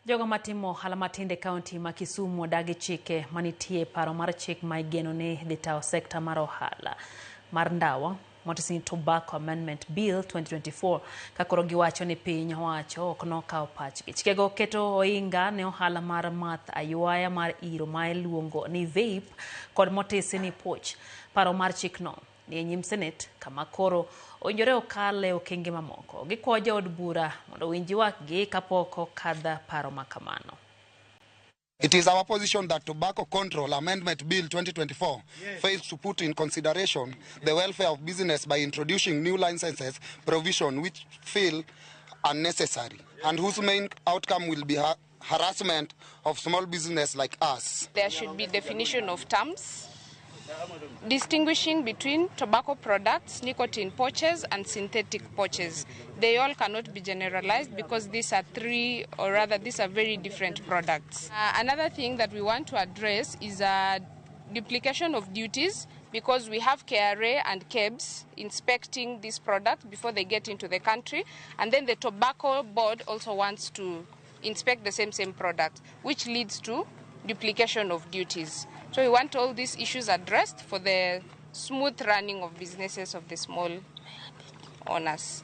Jogo matimo ohala matindo e kaunti ma Kisumu odagi chike manitie e paro mar chik ma igeno ni dhi tayo sekta mar ohala mar ndawa motisi ni Tobacco Amendment Bill 2024 ka koro giwacho ni piny owacho ok nokawo pachgi. Chikego keto ohinga ne ohala mar math aywaya mar iro ma iluongo ni vape kod motisi ni poch. Paro mar chikno ni e nyim Senate kama koro owinjore okal e okenge mamoko. Gikwayo jood bura mondo owinj ywakgi kapok okadh paro ma kamano. It is our position that Tobacco Control Amendment Bill 2024 fails to put in consideration the welfare of business by introducing new licenses provision which feel unnecessary and whose main outcome will be harassment of small business like us. There should be definition of terms distinguishing between tobacco products, nicotine pouches, and synthetic pouches. They all cannot be generalized because these are three, or rather, these are very different products. Another thing that we want to address is a duplication of duties, because we have KRA and KEBS inspecting this product before they get into the country, and then the tobacco board also wants to inspect the same product, which leads to duplication of duties. So we want all these issues addressed for the smooth running of businesses of the small owners.